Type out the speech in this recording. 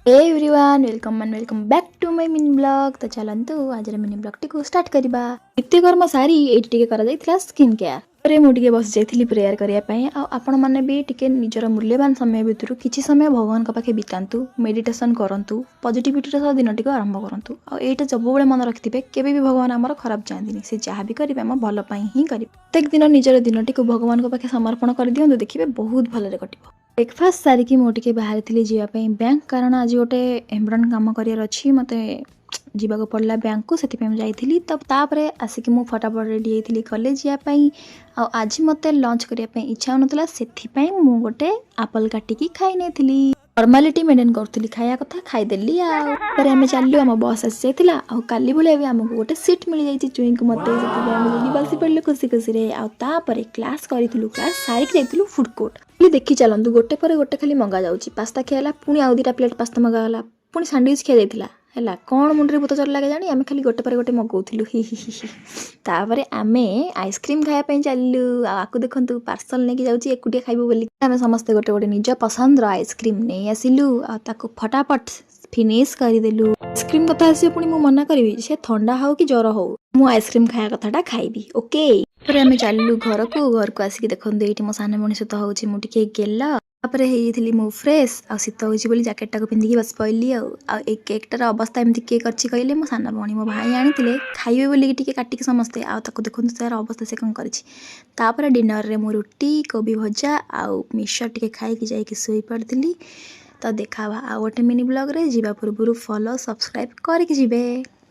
Hey everyone, welcome and welcome back to my mini vlog। ତ ଚାଲନ୍ତୁ, ଆଜିର mini ବ୍ଲଗ୍ଟିକୁ start କରିବା। ନିତ୍ୟକର୍ମ ସାରି ଏଇଠି ଟିକେ କରାଯାଇଥିଲା ସ୍କିନ୍ କେୟାର। ପରେ ମୁଁ ଟିକେ ବସି ଯାଇଥିଲି ପ୍ରେୟାର କରିବା ପାଇଁ। ଆଉ ଆପଣମାନେ ବି ଟିକେ ନିଜର ମୂଲ୍ୟବାନ ସମୟ ଭିତରୁ କିଛି ସମୟ ଭଗବାନଙ୍କ ପାଖେ ବିତାନ୍ତୁ, ମେଡ଼ିଟେସନ୍ କରନ୍ତୁ, ପଜିଟିଭିଟିର ସହ ଦିନଟିକୁ ଆରମ୍ଭ କରନ୍ତୁ। ଆଉ ଏଇଟା ସବୁବେଳେ ମନେ ରଖିଥିବେ, କେବେ ବି ଭଗବାନ ଆମର ଖରାପ ଚାହାନ୍ତିନି। ସେ ଯାହା ବି କରିବେ, ଆମ ଭଲ ପାଇଁ ହିଁ କରିବେ। ପ୍ରତ୍ୟେକ ଦିନ ନିଜର ଦିନଟିକୁ ଭଗବାନଙ୍କ ପାଖେ ସମର୍ପଣ କରିଦିଅନ୍ତୁ, ଦେଖିବେ ବହୁତ ଭଲରେ କଟିବ। ବ୍ରେକଫାଷ୍ଟ ସାରିକି ମୁଁ ଟିକେ ବାହାରିଥିଲି ଯିବା ପାଇଁ ବ୍ୟାଙ୍କ, କାରଣ ଆଜି ଗୋଟେ ଇମ୍ପୋର୍ଟାଣ୍ଟ କାମ କରିବାର ଅଛି। ମୋତେ ଯିବାକୁ ପଡ଼ିଲା ବ୍ୟାଙ୍କକୁ, ସେଥିପାଇଁ ମୁଁ ଯାଇଥିଲି। ତ ତାପରେ ଆସିକି ମୁଁ ଫଟାଫଟ ରେଡ଼ି ହେଇଥିଲି କଲେଜ ଯିବା ପାଇଁ। ଆଉ ଆଜି ମୋତେ ଲଞ୍ଚ କରିବା ପାଇଁ ଇଚ୍ଛା ହେଉନଥିଲା, ସେଥିପାଇଁ ମୁଁ ଗୋଟେ ଆପଲ୍ କାଟିକି ଖାଇ ନେଇଥିଲି। ଫର୍ମାଲିଟି ମେଣ୍ଟେନ୍ କରୁଥିଲି, ଖାଇବା କଥା ଖାଇଦେଲି। ଆଉ ତାପରେ ଆମେ ଚାଲିଲୁ, ଆମ ବସ୍ ଆସିଯାଇଥିଲା। ଆଉ କାଲି ଭଳିଆ ବି ଆମକୁ ଗୋଟେ ସିଟ୍ ମିଳିଯାଇଛି, ଚୁଇଁକୁ ମୋତେ। ସେଥିପାଇଁ ଆମେ ଯାଇକି ବସି ପଡ଼ିଲୁ ଖୁସି ଖୁସିରେ। ଆଉ ତାପରେ କ୍ଲାସ୍ କରିଥିଲୁ। କ୍ଲାସ୍ ସାରିକି ଯାଇଥିଲୁ ଫୁଡ଼୍ କୋର୍ଟ। ଖାଲି ଦେଖି ଚାଲନ୍ତୁ, ଗୋଟେ ପରେ ଗୋଟେ ଖାଲି ମଗା ଯାଉଛି। ପାସ୍ତା ଖିଆ ହେଲା, ପୁଣି ଆଉ 2ଟା ପ୍ଲେଟ୍ ପାସ୍ତା ମଗାଗଲା, ପୁଣି ସାଣ୍ଡୱିଚ୍ ଖିଆ ଯାଇଥିଲା। ହେଲା, କ'ଣ ମୁଣ୍ଡରେ ଭୂତ ଚଢ଼ିଲା ଜାଣି, ଆମେ ଖାଲି ଗୋଟେ ପରେ ଗୋଟେ ମଗଉଥିଲୁ, ହି ହି ହି ହି। ତାପରେ ଆମେ ଆଇସ୍କ୍ରିମ୍ ଖାଇବା ପାଇଁ ଚାଲିଲୁ। ଆଉ ଆକୁ ଦେଖନ୍ତୁ, ପାର୍ସଲ ନେଇକି ଯାଉଛି ଏକୁଟିଆ ଖାଇବୁ ବୋଲି। ଆମେ ସମସ୍ତେ ଗୋଟେ ଗୋଟେ ନିଜ ପସନ୍ଦର ଆଇସ୍କ୍ରିମ୍ ନେଇ ଆସିଲୁ ଆଉ ତାକୁ ଫଟାଫଟ ଫିନିଶ୍ କରିଦେଲୁ। ଆଇସ୍କ୍ରିମ୍ କଥା ଆସିବ, ପୁଣି ମୁଁ ମନା କରିବି? ସେ ଥଣ୍ଡା ହଉ କି ଜ୍ୱର ହଉ, ମୁଁ ଆଇସ୍କ୍ରିମ୍ ଖାଇବା କଥାଟା ଖାଇବି, ଓକେ। ତାପରେ ଆମେ ଚାଲିଲୁ ଘରକୁ। ଘରକୁ ଆସିକି ଦେଖନ୍ତୁ, ଏଇଠି ମୋ ସାନ ଭଉଣୀ ସହିତ ହେଉଛି ମୁଁ ଟିକେ ଗେଲ। ତାପରେ ହେଇଯାଇଥିଲି ମୁଁ ଫ୍ରେଶ୍। ଆଉ ଶୀତ ହେଉଛି ବୋଲି ଜ୍ୟାକେଟଟାକୁ ପିନ୍ଧିକି ବସି ପଡ଼ିଲି। ଆଉ ଆଉ ଏଇ କେକ୍ଟାର ଅବସ୍ଥା ଏମିତି କିଏ କରିଛି କହିଲେ, ମୋ ସାନ ଭଉଣୀ। ମୋ ଭାଇ ଆଣିଥିଲେ ଖାଇବେ ବୋଲିକି ଟିକେ କାଟିକି ସମସ୍ତେ। ଆଉ ତାକୁ ଦେଖନ୍ତୁ, ତାର ଅବସ୍ଥା ସେ କ'ଣ କରିଛି। ତାପରେ ଡିନରରେ ମୁଁ ରୁଟି, କୋବି ଭଜା ଆଉ ମିକ୍ସଚର୍ ଟିକେ ଖାଇକି ଯାଇକି ଶୋଇପଡ଼ିଥିଲି। ତ ଦେଖା ହବା ଆଉ ଗୋଟେ ମିନି ବ୍ଲଗ୍ରେ। ଯିବା ପୂର୍ବରୁ ଫଲୋ, ସବସ୍କ୍ରାଇବ୍ କରିକି ଯିବେ।